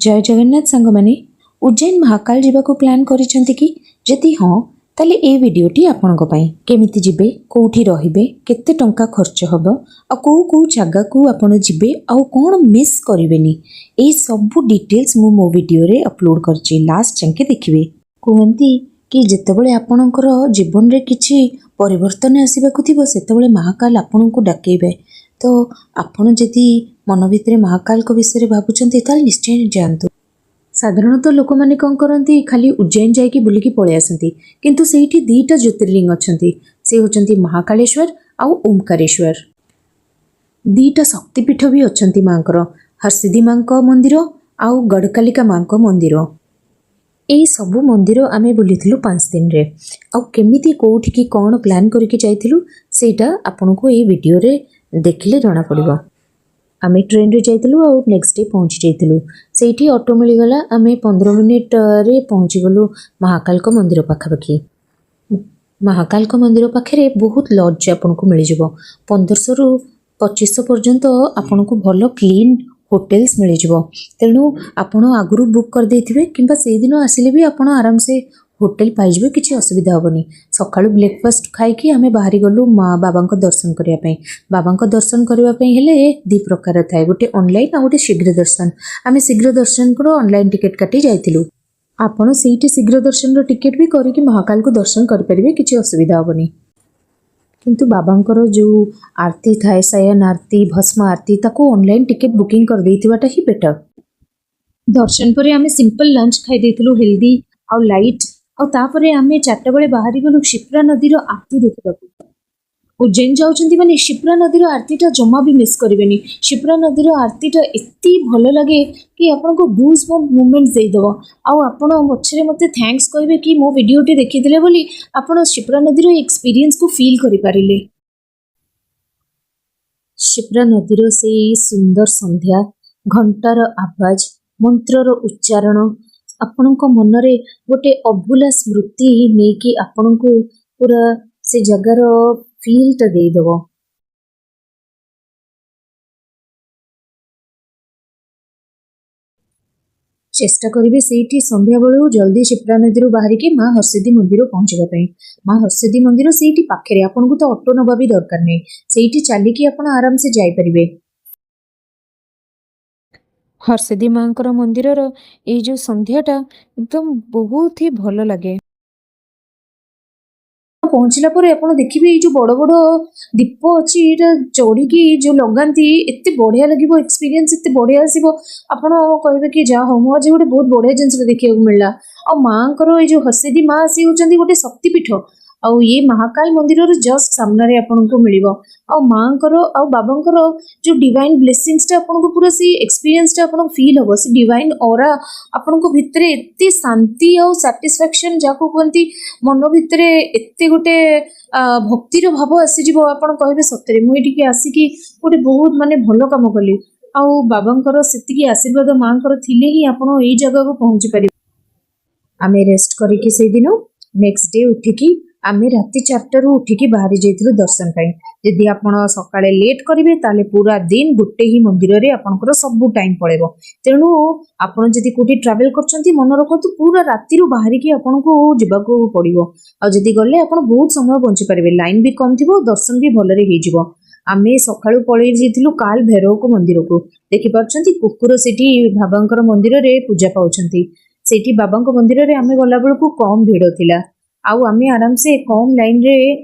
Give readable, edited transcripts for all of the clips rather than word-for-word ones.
ଜୟ ଜଗନ୍ନାଥ ସାଙ୍ଗମାନେ। ଉଜ୍ଜୈନ ମହାକାଳ ଯିବାକୁ ପ୍ଲାନ୍ କରିଛନ୍ତି କି? ଯଦି ହଁ, ତାହେଲେ ଏଇ ଭିଡ଼ିଓଟି ଆପଣଙ୍କ ପାଇଁ। କେମିତି ଯିବେ, କେଉଁଠି ରହିବେ, କେତେ ଟଙ୍କା ଖର୍ଚ୍ଚ ହେବ ଆଉ କେଉଁ କେଉଁ ଜାଗାକୁ ଆପଣ ଯିବେ ଆଉ କ'ଣ ମିସ୍ କରିବେନି, ଏଇ ସବୁ ଡିଟେଲ୍ସ ମୁଁ ମୋ ଭିଡ଼ିଓରେ ଅପଲୋଡ଼ କରିଛି। ଲାଷ୍ଟ ଯାକେ ଦେଖିବେ। କୁହନ୍ତି କି ଯେତେବେଳେ ଆପଣଙ୍କର ଜୀବନରେ କିଛି ପରିବର୍ତ୍ତନ ଆସିବାକୁ ଥିବ, ସେତେବେଳେ ମହାକାଳ ଆପଣଙ୍କୁ ଡାକେଇବେ। ତ ଆପଣ ଯଦି ମନ ଭିତରେ ମହାକାଳଙ୍କ ବିଷୟରେ ଭାବୁଛନ୍ତି, ତାହେଲେ ନିଶ୍ଚୟ ଯାଆନ୍ତୁ। ସାଧାରଣତଃ ଲୋକମାନେ କ'ଣ କରନ୍ତି? ଖାଲି ଉଜ୍ଜୈନ ଯାଇକି ବୁଲିକି ପଳେଇ ଆସନ୍ତି। କିନ୍ତୁ ସେଇଠି ଦୁଇଟା ଜ୍ୟୋତିର୍ଲିଙ୍ଗ ଅଛନ୍ତି। ସେ ହେଉଛନ୍ତି ମହାକାଳେଶ୍ୱର ଆଉ ଓମକାରେଶ୍ୱର। ଦୁଇଟା ଶକ୍ତିପୀଠ ବି ଅଛନ୍ତି ମାଙ୍କର, ହରସିଦ୍ଧି ମାଙ୍କ ମନ୍ଦିର ଆଉ ଗଡ଼କାଲିକା ମାଙ୍କ ମନ୍ଦିର। ଏଇ ସବୁ ମନ୍ଦିର ଆମେ ବୁଲିଥିଲୁ 5 ଦିନରେ। ଆଉ କେମିତି, କେଉଁଠିକି କ'ଣ ପ୍ଲାନ୍ କରିକି ଯାଇଥିଲୁ, ସେଇଟା ଆପଣଙ୍କୁ ଏଇ ଭିଡ଼ିଓରେ ଦେଖିଲେ ଜଣାପଡ଼ିବ। ଆମେ ଟ୍ରେନରେ ଯାଇଥିଲୁ ଆଉ ନେକ୍ସଟ ଡେ ପହଞ୍ଚି ଯାଇଥିଲୁ। ସେଇଠି ଅଟୋ ମିଳିଗଲା। ଆମେ 15 ମିନିଟରେ ପହଞ୍ଚିଗଲୁ ମହାକାଳଙ୍କ ମନ୍ଦିର ପାଖାପାଖି। ମହାକାଳଙ୍କ ମନ୍ଦିର ପାଖରେ ବହୁତ ଲଜ୍ ଆପଣଙ୍କୁ ମିଳିଯିବ। 1500ରୁ 2500 ପର୍ଯ୍ୟନ୍ତ ଆପଣଙ୍କୁ ଭଲ କ୍ଲିନ୍ ହୋଟେଲ୍ସ ମିଳିଯିବ। ତେଣୁ ଆପଣ ଆଗରୁ ବୁକ୍ କରିଦେଇଥିବେ କିମ୍ବା ସେଇଦିନ ଆସିଲେ ବି ଆପଣ ଆରାମସେ ହୋଟେଲ ପାଇଯିବେ, କିଛି ଅସୁବିଧା ହେବନି। ସକାଳୁ ବ୍ରେକଫାଷ୍ଟ ଖାଇକି ଆମେ ବାହାରି ଗଲୁ ମା ବାବାଙ୍କ ଦର୍ଶନ କରିବା ପାଇଁ। ବାବାଙ୍କ ଦର୍ଶନ କରିବା ପାଇଁ ହେଲେ ଦୁଇ ପ୍ରକାର ଥାଏ, ଗୋଟେ ଅନଲାଇନ୍ ଆଉ ଗୋଟେ ଶୀଘ୍ର ଦର୍ଶନ। ଆମେ ଶୀଘ୍ର ଦର୍ଶନର ଅନଲାଇନ୍ ଟିକେଟ୍ କାଟି ଯାଇଥିଲୁ। ଆପଣ ସେଇଠି ଶୀଘ୍ର ଦର୍ଶନର ଟିକେଟ୍ ବି କରିକି ମହାକାଳକୁ ଦର୍ଶନ କରିପାରିବେ, କିଛି ଅସୁବିଧା ହେବନି। କିନ୍ତୁ ବାବାଙ୍କର ଯେଉଁ ଆରତି ଥାଏ, ଶୟନ ଆରତି, ଭସ୍ମ ଆରତି, ତାକୁ ଅନଲାଇନ୍ ଟିକେଟ୍ ବୁକିଂ କରିଦେଇଥିବାଟା ହିଁ ବେଟର୍। ଦର୍ଶନ ପରେ ଆମେ ସିମ୍ପଲ୍ ଲଞ୍ଚ ଖାଇ ଦେଇଥିଲୁ, ହେଲ୍ଦି ଆଉ ଲାଇଟ୍। ଆଉ ତାପରେ ଆମେ 4ଟା ବେଳେ ବାହାରି ଗଲୁ ଶିପ୍ରା ନଦୀର ଆରତି ଦେଖିବାକୁ। ଉଜ୍ଜୈନ ଯାଉଛନ୍ତି ମାନେ ଶିପ୍ରା ନଦୀର ଆରତିଟା ଜମା ବି ମିସ୍ କରିବେନି। ଶିପ୍ରା ନଦୀର ଆରତିଟା ଏତେ ଭଲ ଲାଗେ କି ଆପଣଙ୍କୁ ଗୁଜ୍ ବମ୍ପ ମୋମେଣ୍ଟ ଦେଇଦେବ। ଆଉ ଆପଣ ପଛରେ ମୋତେ thanks କହିବେ କି ମୋ ଭିଡ଼ିଓଟି ଦେଖିଥିଲେ ବୋଲି ଆପଣ ଶିପ୍ରା ନଦୀର ଏକ୍ସପିରିଏନ୍ସକୁ ଫିଲ୍ କରିପାରିଲେ। ଶିପ୍ରା ନଦୀର ସେଇ ସୁନ୍ଦର ସନ୍ଧ୍ୟା, ଘଣ୍ଟାର ଆବାଜ, ମନ୍ତ୍ରର ଉଚ୍ଚାରଣ ଆପଣଙ୍କ ମନରେ ଗୋଟେ ଅଭୁଲା ସ୍ମୃତି ନେଇକି ଆପଣଙ୍କୁ ପୁରା ସେ ଜାଗାର ଫିଲ୍ଟା ଦେଇଦେବ। ଚେଷ୍ଟା କରିବେ ସେଇଠି ସନ୍ଧ୍ୟାବେଳୁ ଜଲ୍ଦି ଶିପ୍ରା ନଦୀରୁ ବାହାରିକି ମା ହରସିଦ୍ଧି ମନ୍ଦିର ପହଞ୍ଚିବା ପାଇଁ। ମା ହରସିଦ୍ଧି ମନ୍ଦିର ସେଇଠି ପାଖରେ। ଆପଣଙ୍କୁ ତ ଅଟୋ ନେବା ବି ଦରକାର ନାହିଁ। ସେଇଠି ଚାଲିକି ଆପଣ ଆରାମସେ ଯାଇପାରିବେ। ହରସିଦ୍ଧି ମାଙ୍କର ମନ୍ଦିରର ଏଇ ଯେଉଁ ସନ୍ଧ୍ୟାଟା ଏକଦମ ବହୁତ ହି ଭଲ ଲାଗେ। ପହଞ୍ଚିଲା ପରେ ଆପଣ ଦେଖିବେ, ଏଇ ଯେଉଁ ବଡ଼ ବଡ଼ ଦୀପ ଅଛି, ଏଇଟା ଚଢ଼ିକି ଯେଉଁ ଲଗାନ୍ତି, ଏତେ ବଢ଼ିଆ ଲାଗିବ। ଏକ୍ସପିରିଏନ୍ସ ଏତେ ବଢ଼ିଆ ଆସିବ, ଆପଣ କହିବେ କି ଯାହା ହଉ, ମୁଁ ଆଜି ଗୋଟେ ବହୁତ ବଢ଼ିଆ ଜିନିଷଟା ଦେଖିବାକୁ ମିଳିଲା। ଆଉ ମାଆଙ୍କର ଏଇ ଯେଉଁ ହରସିଦ୍ଧି ମା, ସିଏ ହେଉଛନ୍ତି ଗୋଟେ ଶକ୍ତିପୀଠ। ଆଉ ଇଏ ମହାକାଳ ମନ୍ଦିରର ଜଷ୍ଟ ସାମ୍ନାରେ ଆପଣଙ୍କୁ ମିଳିବ। ଆଉ ମାଆଙ୍କର ଆଉ ବାବାଙ୍କର ଯେଉଁ ଡିଭାଇନ୍ ବ୍ଲେସିଂସଟା ଆପଣଙ୍କୁ ପୁରା ସେଇ ଏକ୍ସପିରିଏନ୍ସଟା ଆପଣଙ୍କୁ ଫିଲ୍ ହେବ। ସେ ଡିଭାଇନ୍ ଅରା ଆପଣଙ୍କ ଭିତରେ ଏତେ ଶାନ୍ତି ଆଉ ସାଟିସ୍ଫ୍ୟାକ୍ସନ୍ ଯାହାକୁ କୁହନ୍ତି, ମନ ଭିତରେ ଏତେ ଗୋଟେ ଭକ୍ତିର ଭାବ ଆସିଯିବ, ଆପଣ କହିବେ ସତରେ ମୁଁ ଏଠିକି ଆସିକି ଗୋଟେ ବହୁତ ମାନେ ଭଲ କାମ କଲି। ଆଉ ବାବାଙ୍କର ସେତିକି ଆଶୀର୍ବାଦ, ମାଆଙ୍କର ଥିଲେ ହିଁ ଆପଣ ଏଇ ଜାଗାକୁ ପହଞ୍ଚି ପାରିବେ। ଆମେ ରେଷ୍ଟ କରିକି ସେଇଦିନ ନେକ୍ସଟ ଡେ ଉଠିକି, ଆମେ ରାତି 4ଟାରୁ ଉଠିକି ବାହାରି ଯାଇଥିଲୁ ଦର୍ଶନ ପାଇଁ। ଯଦି ଆପଣ ସକାଳେ ଲେଟ୍ କରିବେ, ତାହେଲେ ପୁରା ଦିନ ଗୋଟେ ହିଁ ମନ୍ଦିରରେ ଆପଣଙ୍କର ସବୁ ଟାଇମ୍ ପଳେଇବ। ତେଣୁ ଆପଣ ଯଦି କୋଉଠି ଟ୍ରାଭେଲ୍ କରୁଛନ୍ତି, ମନେ ରଖନ୍ତୁ, ପୁରା ରାତିରୁ ବାହାରିକି ଆପଣଙ୍କୁ ଯିବାକୁ ପଡ଼ିବ। ଆଉ ଯଦି ଗଲେ ଆପଣ ବହୁତ ସମୟ ବଞ୍ଚିପାରିବେ, ଲାଇନ୍ ବି କମ୍ ଥିବ, ଦର୍ଶନ ବି ଭଲରେ ହେଇଯିବ। ଆମେ ସକାଳୁ ପଳେଇ ଯାଇଥିଲୁ କାଲ ଭୈରବଙ୍କ ମନ୍ଦିରକୁ। ଦେଖିପାରୁଛନ୍ତି, କୁକୁର ସେଠି ବାବାଙ୍କର ମନ୍ଦିରରେ ପୂଜା ପାଉଛନ୍ତି। ସେଇଠି ବାବାଙ୍କ ମନ୍ଦିରରେ ଆମେ ଗଲାବେଳକୁ କମ୍ ଭିଡ଼ ଥିଲା ଆଉ ଆମେ ଆରାମସେ କମ୍ ଲାଇନରେ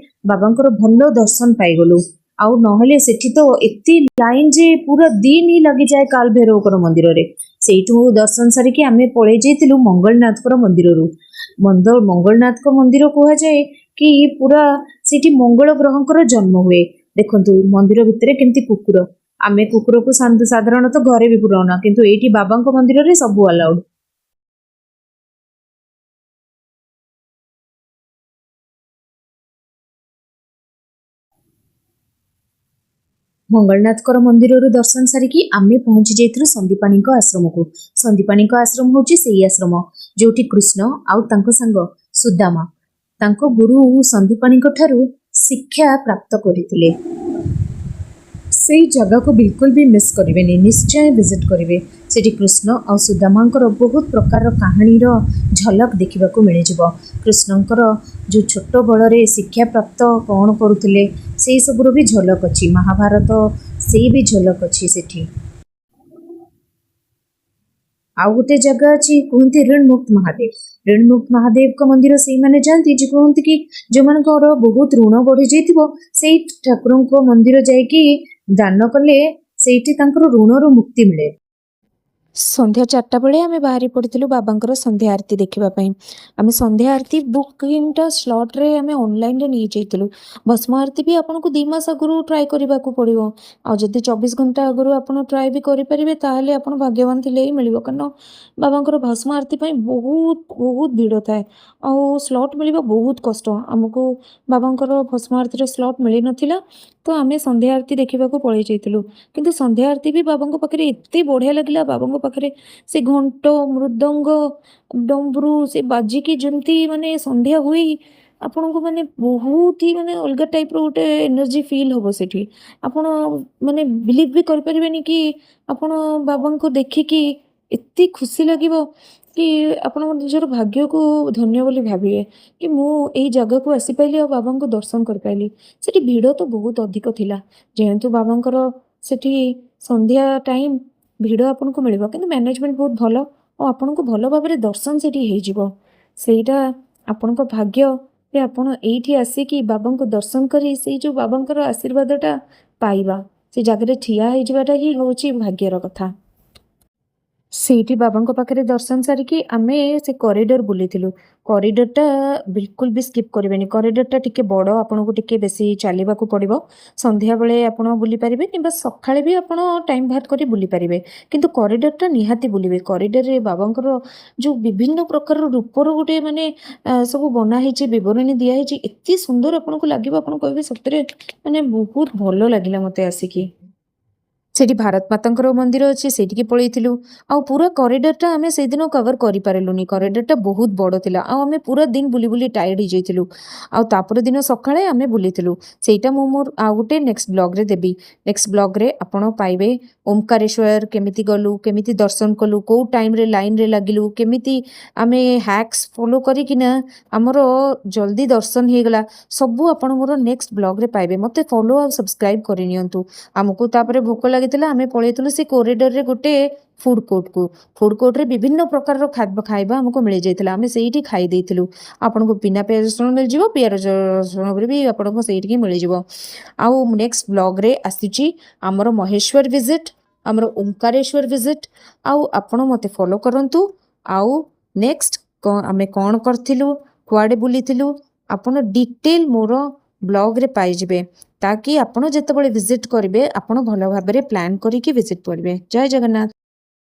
ବାବାଙ୍କର ଭଲ ଦର୍ଶନ ପାଇଗଲୁ। ଆଉ ନହେଲେ ସେଠି ତ ଏତେ ଲାଇନ୍ ଯେ ପୁରା ଦିନ ହିଁ ଲାଗିଯାଏ କାଲ ଭୈରବଙ୍କର ମନ୍ଦିରରେ। ସେଇଠୁ ଦର୍ଶନ ସାରିକି ଆମେ ପଳେଇ ଯାଇଥିଲୁ ମଙ୍ଗଳନାଥଙ୍କର ମନ୍ଦିରରୁ। ମଙ୍ଗଳନାଥଙ୍କ ମନ୍ଦିର କୁହାଯାଏ କି ପୁରା ସେଇଠି ମଙ୍ଗଳ ଗ୍ରହଙ୍କର ଜନ୍ମ ହୁଏ। ଦେଖନ୍ତୁ, ମନ୍ଦିର ଭିତରେ କେମିତି କୁକୁର। ଆମେ କୁକୁରକୁ ସାଧାରଣତଃ ଘରେ ବି ପୁରଉନା, କିନ୍ତୁ ଏଇଠି ବାବାଙ୍କ ମନ୍ଦିରରେ ସବୁ ଆଲାଉଡ୍। ମଙ୍ଗଳନାଥଙ୍କର ମନ୍ଦିରରୁ ଦର୍ଶନ ସାରିକି ଆମେ ପହଞ୍ଚି ଯାଇଥିଲୁ ସନ୍ଦୀପାଣିଙ୍କ ଆଶ୍ରମକୁ। ସନ୍ଦୀପାଣିଙ୍କ ଆଶ୍ରମ ହେଉଛି ସେଇ ଆଶ୍ରମ ଯୋଉଠି କୃଷ୍ଣ ଆଉ ତାଙ୍କ ସାଙ୍ଗ ସୁଦାମା ତାଙ୍କ ଗୁରୁ ସନ୍ଦୀପାଣିଙ୍କ ଠାରୁ ଶିକ୍ଷା ପ୍ରାପ୍ତ କରିଥିଲେ। ସେଇ ଜାଗାକୁ ବିଲକୁଲ ବି ମିସ୍ କରିବେନି, ନିଶ୍ଚୟ ଭିଜିଟ୍ କରିବେ। ସେଠି କୃଷ୍ଣ ଆଉ ସୁଦାମାଙ୍କର ବହୁତ ପ୍ରକାରର କାହାଣୀର ଝଲକ ଦେଖିବାକୁ ମିଳିଯିବ। କୃଷ୍ଣଙ୍କର ଯେଉଁ ଛୋଟ ବେଳରେ ଶିକ୍ଷା ପ୍ରାପ୍ତ କ'ଣ କରୁଥିଲେ, ସେଇ ସବୁର ବି ଝଲକ ଅଛି। ମହାଭାରତ ସେଇ ବି ଝଲକ ଅଛି ସେଠି। ଆଉ ଗୋଟେ ଜାଗା ଅଛି, କୁହନ୍ତି ଋଣମୁକ୍ତ ମହାଦେବ। ଋଣମୁକ୍ତ ମହାଦେବଙ୍କ ମନ୍ଦିର ସେଇମାନେ ଯାଆନ୍ତି ଯେ କୁହନ୍ତି କି ଯେଉଁମାନଙ୍କର ବହୁତ ଋଣ ବଢ଼ିଯାଇଥିବ, ସେଇ ଠାକୁରଙ୍କ ମନ୍ଦିର ଯାଇକି ଦାନ କଲେ ସେଇଠି ତାଙ୍କର ଋଣରୁ ମୁକ୍ତି ମିଳେ। ସନ୍ଧ୍ୟା 4ଟା ବେଳେ ଆମେ ବାହାରି ପଡ଼ିଥିଲୁ ବାବାଙ୍କର ସନ୍ଧ୍ୟା ଆରତୀ ଦେଖିବା ପାଇଁ। ଆମେ ସନ୍ଧ୍ୟା ଆରତୀ ବୁକିଂଟା ସ୍ଲଟ୍ରେ ଆମେ ଅନଲାଇନ୍ରେ ନେଇଯାଇଥିଲୁ। ଭସ୍ମ ଆରତୀ ବି ଆପଣଙ୍କୁ 2 ମାସ ଆଗରୁ ଟ୍ରାଏ କରିବାକୁ ପଡ଼ିବ। ଆଉ ଯଦି 24 ଘଣ୍ଟା ଆଗରୁ ଆପଣ ଟ୍ରାଏ ବି କରିପାରିବେ, ତାହେଲେ ଆପଣ ଭାଗ୍ୟବାନ ଥିଲେ ହିଁ ମିଳିବ, କାରଣ ବାବାଙ୍କର ଭସ୍ମ ଆରତୀ ପାଇଁ ବହୁତ ବହୁତ ଭିଡ଼ ଥାଏ ଆଉ ସ୍ଲଟ୍ ମିଳିବା ବହୁତ କଷ୍ଟ। ଆମକୁ ବାବାଙ୍କର ଭସ୍ମ ଆରତୀର ସ୍ଲଟ୍ ମିଳିନଥିଲା, ତ ଆମେ ସନ୍ଧ୍ୟା ଆରତୀ ଦେଖିବାକୁ ପଳେଇ ଯାଇଥିଲୁ। କିନ୍ତୁ ସନ୍ଧ୍ୟା ଆରତୀ ବି ବାବାଙ୍କ ପାଖରେ ଏତେ ବଢ଼ିଆ ଲାଗିଲା। ବାବାଙ୍କ ପାଖରେ ସେ ଘଣ୍ଟ, ମୃଦଙ୍ଗ, ଡମ୍ବରୁ ସେ ବାଜିକି ଯେମିତି ମାନେ ସନ୍ଧ୍ୟା ହୁଏ, ଆପଣଙ୍କୁ ମାନେ ବହୁତ ହି ମାନେ ଅଲଗା ଟାଇପ୍ର ଗୋଟେ ଏନର୍ଜି ଫିଲ୍ ହେବ ସେଠି। ଆପଣ ମାନେ ବିଲିଭ୍ ବି କରିପାରିବେନି କି ଆପଣ ବାବାଙ୍କୁ ଦେଖିକି ଏତେ ଖୁସି ଲାଗିବ କି ଆପଣ ନିଜର ଭାଗ୍ୟକୁ ଧନ୍ୟ ବୋଲି ଭାବିବେ କି ମୁଁ ଏଇ ଜାଗାକୁ ଆସିପାରିଲି ଆଉ ବାବାଙ୍କୁ ଦର୍ଶନ କରିପାରିଲି। ସେଠି ଭିଡ଼ ତ ବହୁତ ଅଧିକ ଥିଲା, ଯେହେତୁ ବାବାଙ୍କର ସେଠି ସନ୍ଧ୍ୟା ଟାଇମ୍ ଭିଡ଼ ଆପଣଙ୍କୁ ମିଳିବ। କିନ୍ତୁ ମ୍ୟାନେଜମେଣ୍ଟ ବହୁତ ଭଲ ଆଉ ଆପଣଙ୍କୁ ଭଲ ଭାବରେ ଦର୍ଶନ ସେଠି ହେଇଯିବ। ସେଇଟା ଆପଣଙ୍କ ଭାଗ୍ୟ ଯେ ଆପଣ ଏଇଠି ଆସିକି ବାବାଙ୍କୁ ଦର୍ଶନ କରି ସେଇ ଯେଉଁ ବାବାଙ୍କର ଆଶୀର୍ବାଦଟା ପାଇବା, ସେ ଜାଗାରେ ଠିଆ ହେଇଯିବାଟା ହିଁ ହେଉଛି ଭାଗ୍ୟର କଥା। ସେଇଠି ବାବାଙ୍କ ପାଖରେ ଦର୍ଶନ ସାରିକି ଆମେ ସେ କରିଡର ବୁଲିଥିଲୁ। କରିଡରଟା ବିଲକୁଲ ବି ସ୍କିପ୍ କରିବେନି। କରିଡରଟା ଟିକେ ବଡ଼, ଆପଣଙ୍କୁ ଟିକେ ବେଶୀ ଚାଲିବାକୁ ପଡ଼ିବ। ସନ୍ଧ୍ୟାବେଳେ ଆପଣ ବୁଲିପାରିବେ କିମ୍ବା ସକାଳେ ବି ଆପଣ ଟାଇମ୍ ବାହାର କରି ବୁଲିପାରିବେ, କିନ୍ତୁ କରିଡରଟା ନିହାତି ବୁଲିବେ। କରିଡରରେ ବାବାଙ୍କର ଯେଉଁ ବିଭିନ୍ନ ପ୍ରକାରର ରୂପର ଗୋଟେ ମାନେ ସବୁ ବନା ହେଇଛି, ବିବରଣୀ ଦିଆହେଇଛି, ଏତେ ସୁନ୍ଦର ଆପଣଙ୍କୁ ଲାଗିବ, ଆପଣ କହିବେ ସତରେ ମାନେ ବହୁତ ଭଲ ଲାଗିଲା ମୋତେ ଆସିକି। ସେଠି ଭାରତ ମାତାଙ୍କର ମନ୍ଦିର ଅଛି, ସେଇଠିକି ପଳେଇଥିଲୁ। ଆଉ ପୁରା କରିଡରଟା ଆମେ ସେଇଦିନ କଭର କରିପାରିଲୁନି। କରିଡରଟା ବହୁତ ବଡ଼ ଥିଲା ଆଉ ଆମେ ପୁରା ଦିନ ବୁଲି ବୁଲି ଟାୟାର୍ଡ ହେଇଯାଇଥିଲୁ। ଆଉ ତାପର ଦିନ ସକାଳେ ଆମେ ବୁଲିଥିଲୁ। ସେଇଟା ମୁଁ ମୋର ଆଉ ଗୋଟେ ନେକ୍ସଟ ବ୍ଲଗ୍ରେ ଦେବି। ନେକ୍ସଟ ବ୍ଲଗ୍ରେ ଆପଣ ପାଇବେ ଓମକାରେଶ୍ୱର କେମିତି ଗଲୁ, କେମିତି ଦର୍ଶନ କଲୁ, କେଉଁ ଟାଇମ୍ରେ ଲାଇନ୍ରେ ଲାଗିଲୁ, କେମିତି ଆମେ ହ୍ୟାକ୍ସ ଫଲୋ କରିକିନା ଆମର ଜଲ୍ଦି ଦର୍ଶନ ହେଇଗଲା, ସବୁ ଆପଣ ମୋର ନେକ୍ସଟ ବ୍ଲଗ୍ରେ ପାଇବେ। ମୋତେ ଫଲୋ ଆଉ ସବସ୍କ୍ରାଇବ୍ କରିନିଅନ୍ତୁ। ଆମକୁ ତାପରେ ଭୋକ ଲାଗିଥିଲା, ଆମେ ପଳେଇଥିଲୁ ସେ କରିଡରରେ ଗୋଟେ ଫୁଡ୍ କୋର୍ଟକୁ। ଫୁଡ୍ କୋର୍ଟରେ ବିଭିନ୍ନ ପ୍ରକାରର ଖାଇବା ଆମକୁ ମିଳିଯାଇଥିଲା। ଆମେ ସେଇଠି ଖାଇ ଦେଇଥିଲୁ। ଆପଣଙ୍କୁ ବିନା ପିଆଜ ରସୁଣ ମିଳିଯିବ, ପିଆଜ ରସୁଣ ବି ଆପଣଙ୍କୁ ସେଇଠିକି ମିଳିଯିବ। ଆଉ ନେକ୍ସଟ ବ୍ଲଗ୍ରେ ଆସୁଛି ଆମର ମହେଶ୍ୱର ଭିଜିଟ୍, ଆମର ଓମକାରେଶ୍ୱର ଭିଜିଟ୍। ଆଉ ଆପଣ ମୋତେ ଫଲୋ କରନ୍ତୁ। ଆଉ ନେକ୍ସଟ ଆମେ କ'ଣ କରିଥିଲୁ, କୁଆଡ଼େ ବୁଲିଥିଲୁ, ଆପଣ ଡିଟେଲ୍ ମୋର ବ୍ଲଗ୍ରେ ପାଇଯିବେ, ତାକି ଆପଣ ଯେତେବେଳେ ଭିଜିଟ୍ କରିବେ, ଆପଣ ଭଲ ଭାବରେ ପ୍ଲାନ୍ କରିକି ଭିଜିଟ୍ କରିବେ। ଜୟ ଜଗନ୍ନାଥ।